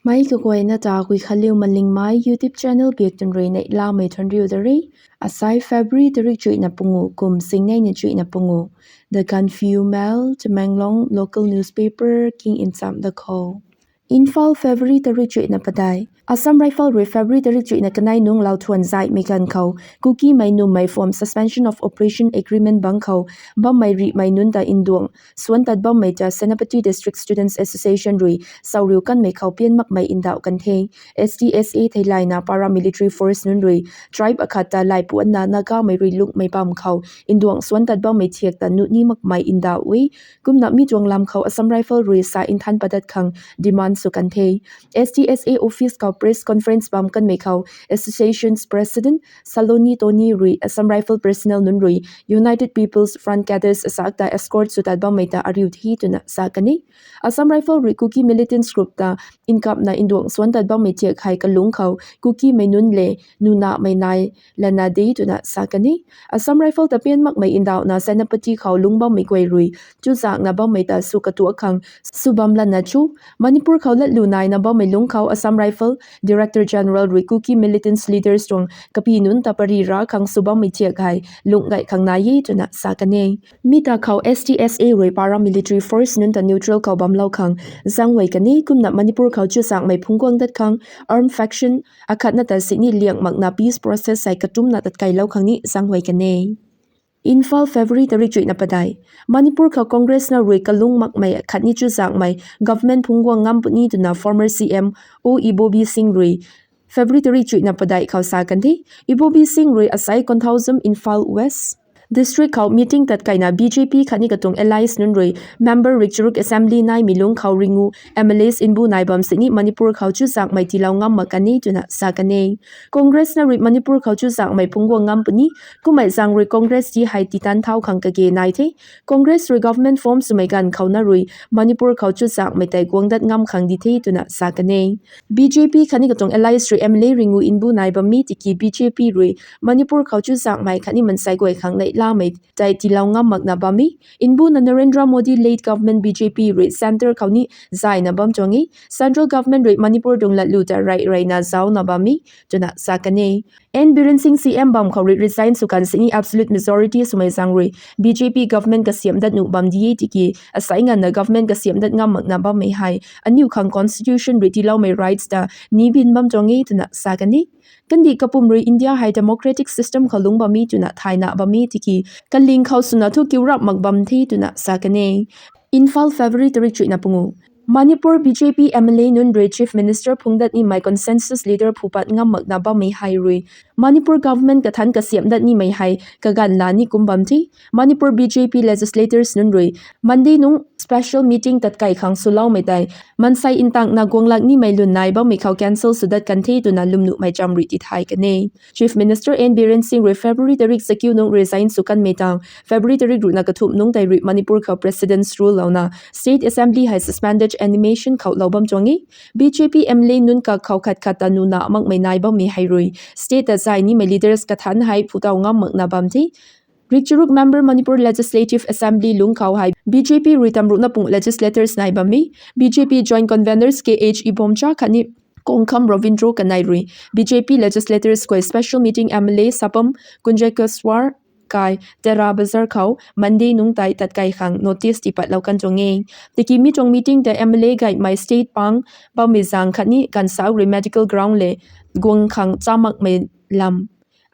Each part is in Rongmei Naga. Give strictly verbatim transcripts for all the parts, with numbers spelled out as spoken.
Ai kaguayna ta Guikhanliu Malingmei YouTube channel biak tun rui neihlamei thuanriu da re. Asai February tarik chuihna pungu, kum singnei na chuihna pungu. The Gaanphiu Mail, Tamenglong local newspaper king ncham da khou. Imphal, February tarik chuihna padeih. Assam Rifle rui February tarik chuihna kanei nungc lauthuan zaihmei ganv khou Kukimei nummei form Suspension of Operation Agreement bangc khou bammei rihmei nunc ta nduang suan tat bammei ta Senapati District Students Association rui sauriu kanmei khou pian makmei ndauh kan the. S D S A theilayna paramilitary force nunc rui tribe akhat ta laipuanna Nagamei rui lungmei bam khou nduang suan tat bammei thiak ta nuh ni makmei ndauh e. Kumna mi tuang lam khou Assam Rifle rui sa nthan padat khang demand sw kan the. S D S A office khou press conference bam kanmei khou Association's President Saloni Tony rui Assam Rifle personnel nunc rui United People's Front cadres asak ta escort sw tat bammei ta ariu the twna sa kan e. Assam Rifle rui Kuki militants group ta nkapna nduang suan tat bammei thiak hei kalung khou Kukimei nunc le nunamei nai lana de twna sa kan e. Assam Rifle ta pian makmei ndauhna Senapati khou lungc bammei guay rui chuzaenghna bammei ta sw katuak khang sw bam lana chu. Manipur khou latlu naina bammei lungc khou Assam Rifle Director General rui Kuki militants leaders tuang kapi nunc ta pary ra khang sw bammei thiak hei lungh gay khang nai e twna sa kan e. Mi ta khou S D S A rui paramilitary force nunc ta neutral khou bamlou khang zaenghuay kan e. Kumna Manipur khou chuzaenghmei phungc guang dat khang armed faction akhatna ta sini liang makna peace process hei katumna tatkailou khang ni zaenghuay kan e. Imphal, February tarik chuihna padeih. Manipur khou Congress na rui kalung makmei khatni chuzaenghmei government phungc guang ngam puni twna former C M O Ibobi Singh rui February tarik chuihna padeih khou sa kan the. Ibobi Singh rui asai Konthoujam, Imphal West District khou meeting tatkaina B J P khatni katuang allies nunc rui member rikcharuk assembly naimei lungc khou ringu M L As mbu nai bam sini Manipur khou chuzaenghmei tiilou ngam mak kan e twna sa kan e. Congress na rui Manipur khou chuzaenghmei phungc guang ngam puni, kummei zaeng rui Congress ti hei titan thau khang kage nai the. Congress rui government form swmei ganv khou na rui Manipur khou chuzaenghmei tei guang dat ngam khang di the twna sa kan e. B J P khatni katuang allies rui M L A ringu mbu nai bam mi tiki B J P rui Manipur khou chuzaenghmei khatni mansei guay khang neihlamei tei tiilou ngam makna bam e. Mbuna Narendra Modi led government B J P rui centre khou ni zayna bam tuang e. Central government rui Manipur tuang latlu ta rey reyna zaucna bam e twna sa kan e. N Biren Singh C M bam khou rui resign sw kan sini absolute majority swmei zaeng rui B J P government kasiamh dat nuh bam di e tiki asai nganvna government kasiamh dat ngam makna bammei hei aniu khang constitution rui tiiloumei rights ta ni bin bam tuang e twna sa kan e. Kandih kapwm rui India hei democratic system khou lungc bam e twna thayna bam e tiki kaling khou swna thu kiu rap mak bam the twna sa kan e. Imphal, February tarik chuihna pungu. Manipur B J P M L A nunc rui Chief Minister phungc dat nimei consensus leader phu pat ngam makna bammei hei rui Manipur government kathanc kasiamh dat nimei hei kaganv la ni kum bam the. Manipur B J P legislators nunc rui Monday nungc special meeting tatkai khang swloumei tei mansei ntangna guanglak nimei lwn nai bammei khou cancel sw dat kan the twna lwmnuhmei cham rui tithay kan e. Chief Minister N Biren Singh rui February tarik chakiu nungc resign sw kanmei tang February tarik ruhna kathumh nungc tei rui Manipur khou President's Rule louna State Assembly hei suspended animation khou lou bam tuang e. B J P M L A nunc kak khou khat khat ta nuna makmei nai bammei hei rui state ta zay nimei leaders kathanc hei phu taw ngam makna bam the. Rikcharuk member Manipur Legislative Assembly lungc khou hei B J P rui tamruhna pung legislators nai bam e. B J P Joint Conveners K H Ibomcha khatni Kongkham Ravindra kanei rui B J P legislators guay special meeting M L A Sapam Kunjekeswar kai Tera Bazar khou Monday nungc tei tatkai khang notice tipatlou kan tuang e. Tiki mi tuang meeting tei M L A gaymei state pang bammei zaeng khatni ganvsaekc rui medical ground le guang khang cha makmei lam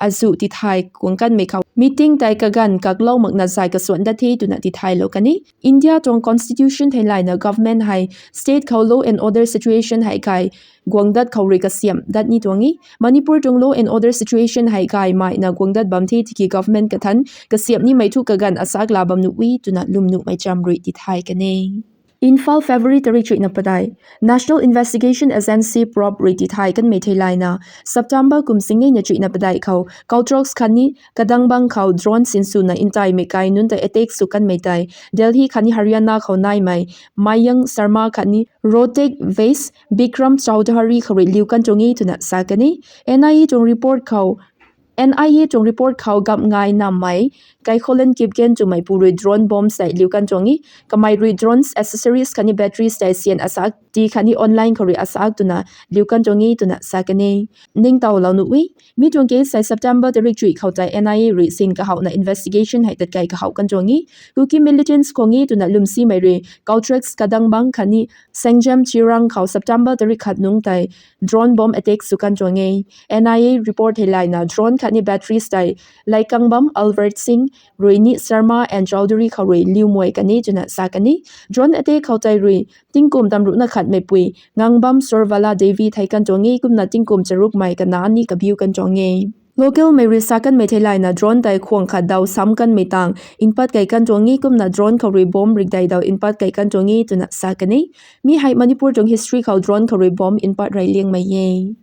azuh tithay guang kanmei khou meeting tei kaganv kaklou makna zay kasuan dat the twna tithaylou kan e. India tuang constitution theilayna government hei state khou law and order situation hei kai guang dat khou rui kasiamh dat ni tuang e. Manipur tuang law and order situation hei gaymeina guang dat bam the tiki government kathanc kasiamh nimei thu kaganv asak la bam nuh e twna lwmnuhmei cham rui tithay kan e. Imphal, February tarik chuihna padeih. National Investigation Agency, probe rui tithay kanmei theilayna September kum singnei na chuihna padeih khou Koutruk khatni Kadangbang khou drone sinswna ntaimei kai nunc ta attack sw kanmei tei Delhi khatni Haryana khou naimei Mayank Sharma khatni Rohtak-based Bikram Chaudhary khou rui liu kan tuang e twna sa kan e. N I A tuang report khou N I A tuang report khou gam ngai nammei Kaikholen Kipgen twmei pu rui drone bombs tei liu kan tuang e. Kamei rui drones accessories khatni batteries tei sian asak ti khatni online khou rui asak twna liu kan tuang e twna sa kan e. Ningtowlou nuh e. Mi tuang case tei September tarik chuih khou tei N I A rui sin kahowna investigation hei tatkei kahow kan tuang e. Kuki militants khang e twna lwmsimei rui Kautraks Kadangbang khatni Sengjam Chirang khou September tarik khat nungc tei drone bomb attack sw kan tuang e. N I A report hei layna drone khatni batteries tei Laikangbam Albert Singh rui ni Sharma and Chowdhury khou rui liu muai kan e twna sa kan e. Drone attack khou tei rui tingkum tamruhna khatmei pui Ngangbam Sorvala Devi thei kan tuang e, kumna tingkum charukmei kana ni kabiu kan tuang e. Localmei rui sa kanmei thei layna drone tei khwang khat daw sam kanmei tang npat kei kan tuang e, kumna drone khou rui bomb rikdei daw npat kei kan tuang e twna sa kan e. Mi hei Manipur tuang history khou drone khou rui bomb npat rey liangmei e.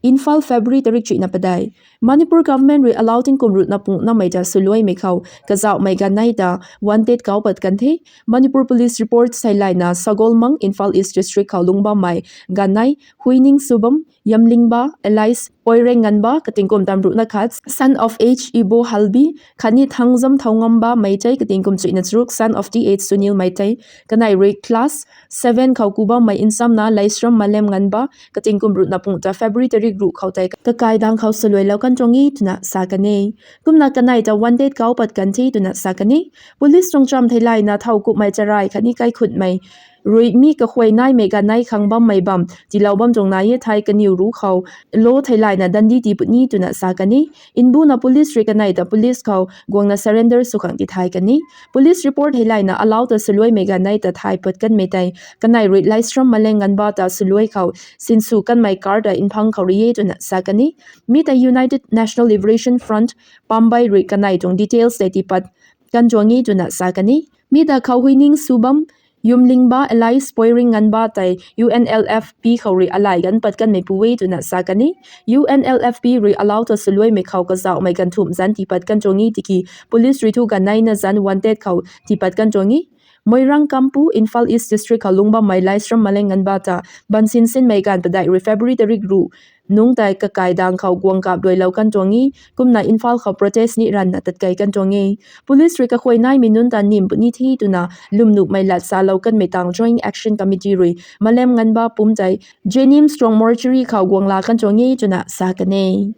Imphal, February tarik chuihna padeih. Manipur government rui alau tingkum ruhna pung namei ta swluaimei khou kazauhmei ganvnei ta wanted kau pat kan the. Manipur Police report sei layna Sagolmang, Imphal East District khou lungc bammei ganvnei Huining Subam, Yamlingba alias Poireng Nganba katingkum tamruhna khat, son of H Ibo Halbi, khatni Thangjam Thaungamba Meitei katingkum chuihna charuk, son of Th Sunil Meitei. Kanei rui class seven khou ku bammei nsamna Leishram Malem Nganba katingkum ruhna pung ta February tarik ruh khou tei kakai dang khou swluailou kan tuang e twna sa kan e. Kumna kanei ta wanted kau pat kan the twna sa kan e. Police tuang cham thei layna thow kummei charai khatni kaikhutmei rui mi kahuay naimei ganvnei khang bammei bam tiilou bam tuang nai e thei kaniw ruc khou law thei layna dandi tii puni twna sa kan e. Nbuna police rui kanei ta police khou guangna surrender sw khang tithay kan e. Police report hei layna alau ta swluaimei ganvnei ta thay pat kanmei tei kanei rui Leishram Malem Nganba ta swluai khou sinsw kanmei car ta nphang khou rui e twna sa kan e. Mi tei United National Liberation Front, Pambai rui kanei tuang details tei tiipat kan tuang e twna sa kan e. Mi ta khou Huining Subam, Yamlingba alias Poireng Nganba tei U N L F P khou rui alai ganv pat kanmei pu e twna sa kan e. U N L F P rui alau ta swluaimei khou kazauhmei ganvthumh zanc tiipat kan tuang e tiki police rui thu ganvneina zanc wanted khou tiipat kan tuang e. Moirang Kampu, Imphal East District khou lungc bammei Leishram Malem Nganba ta bansin sinmei ganv padeih rui February tarik ruh nungc tei kakai dang khou guang kap duailou kan tuang e, kumna Imphal khou protest ni ranvna tatkei kan tuang e. Police rui kahuay naimei nunc ta nim puni the twna lwmnuhmei lat salou kanmei tang Joint Action Committee rui Malem Nganba pumc tei Jenims tuang mortuary khou guangla kan tuang e twna sa kan e.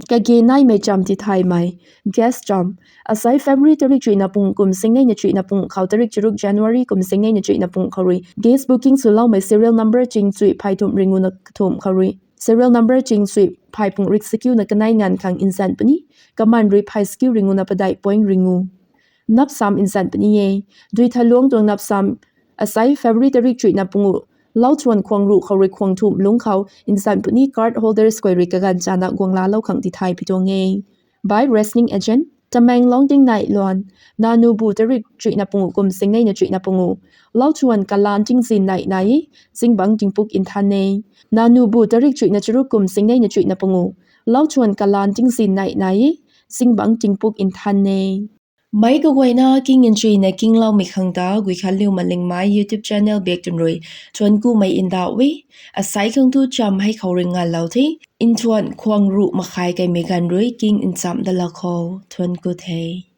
Kage naimei cham tithaymei, gas cham. Asei February tarik chuihna pung kum singneina chuihna pung khou tarik charuk January kum singneina chuihna pung khou rui gas booking swloumei serial number ching chuih phay thumh ringuna kathumh khou rui serial number ching chuih phay pung rik sakiuna kanei nganv khang nzan puni, kaman rui phay sakiu ringuna padeih point ringu napsam nzan puni e. Duithaluang tuang napsam asei February tarik chuihna pungu lauthuan khwang ruh khou rui khwang thumh lungc khou nzan puni card holders guay rui kaganv chana guanglalou khang tithay pi tuang e. By Wrestling Agent, Tamenglong Tingnai Luan, Nanubu tarik chuihna pungu kum singneina chuihna pungu, lauthuan kalan tingzin nai nai e, zingbangc tingpuk nthan e. Nanubu tarik chuihna charuk kum singneina chuihna pungu, lauthuan kalan tingzin nai nai e, zingbangc tingpuk nthan e. Meic kaguayna king nchuina kingloumei khang ta Guikhanliu Malingmei YouTube channel biak twn rui thuanc kumei ndauh e. Asei khang thu cham hei khou rui nganlou the. Nthuan khwang ruh makhai kaimei ganv rui king nchamh dalou khou thuanc ku the.